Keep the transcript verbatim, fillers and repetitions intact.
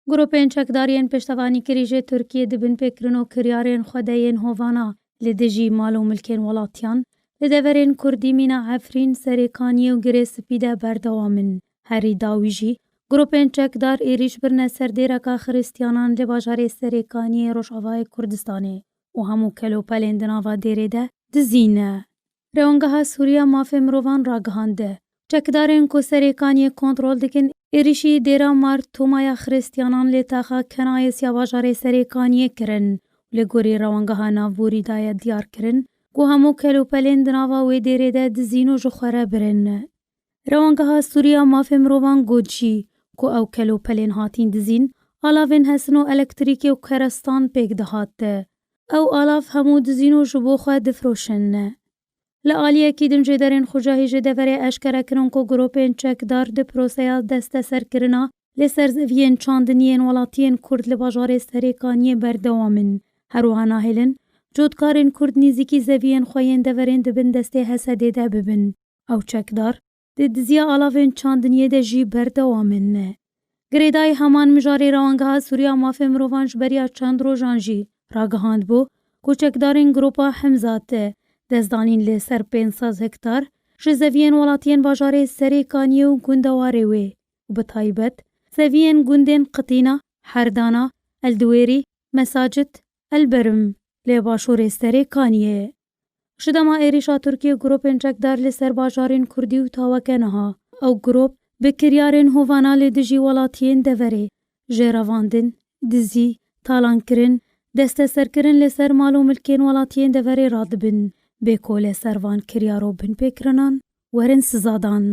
Grûpên çekdar yên piştevanîkirî ji Tirkiyê di binpêkirin û kiryarên xwe de yên hovana li dijî mal û milkên welatiyan li deverên Kurdî mîna Efrîn, Serêkaniyê û Girê Spî de berdewam in. Herî dawî jî grûpên çekdar êrîş birine ser dêreka Xiristiyanan li bajarê Serêkaniyê Rojavayê Kurdistanê û hemû kelopelên di nava dêrê de dizî ne. Rewangeha Sûriya Mafê Mirovan ragihand, çekdarên ku Serêkaniyê kontrol dikin, êrîşî dêra Mar Toma ya Xiristiyanan li taxa Kenayes ya bajarê Serêkaniyê kirin û li gorî Rewangeha Navborî daye diyar kirin ku hemû kelopelên di nava wê dêrê de dizîn û ji xwe re birin. Rewangeha Sûriya Mafê Mirovan got jî ku ew kelopelên hatîn dizîn, alavên hesin û elektrîkê û kerestan pêk dihat. Ew alav hemû dizîn û ji bo xwe difiroşin. Li aliyekî din jêderên xwecahî ji deverê eşkere kirin ku grûpên çekdar di proseya desteserkirina li ser zeviyên çandiniyên welatiyên Kurd li bajarê Serêkaniyê berdewam in. Her wiha nahêlin cotkarên Kurd nêzîkî zeviyên xwe yên deverên di bin destê Hesedê de bibin. Ew çekdar di diziya alavên çandiniyê de jî berdewam in. Girêdayî heman mijarê Rewangeha Sûriya Mafê Mirovan ji beriya çend rojan jî ragihandbû ku çekdarên Grûpa Himzat destdanîn li ser pênc sed hektar ji zeviyên welatiyên bajarê Serêkaniyê û gundewarê wê û bi taybet zeviyên gundên Qitîna, Herdana, Eldiwêrî, Mesacit, Elberim lê başûrê Serêkaniyê. Ji dema êrîşa Tirkiyê grûpên çekdar li ser bajarên Kurdî û taweke niha, ew grûp bi kiryarên hovana li dijî welatiyên deverê, jê revandin, dizî, talankirin, desteserkirin li ser mal û milkên welatiyên deverê radibin, bê ku li ser van kiryar û binpêkirinan werin sizadan.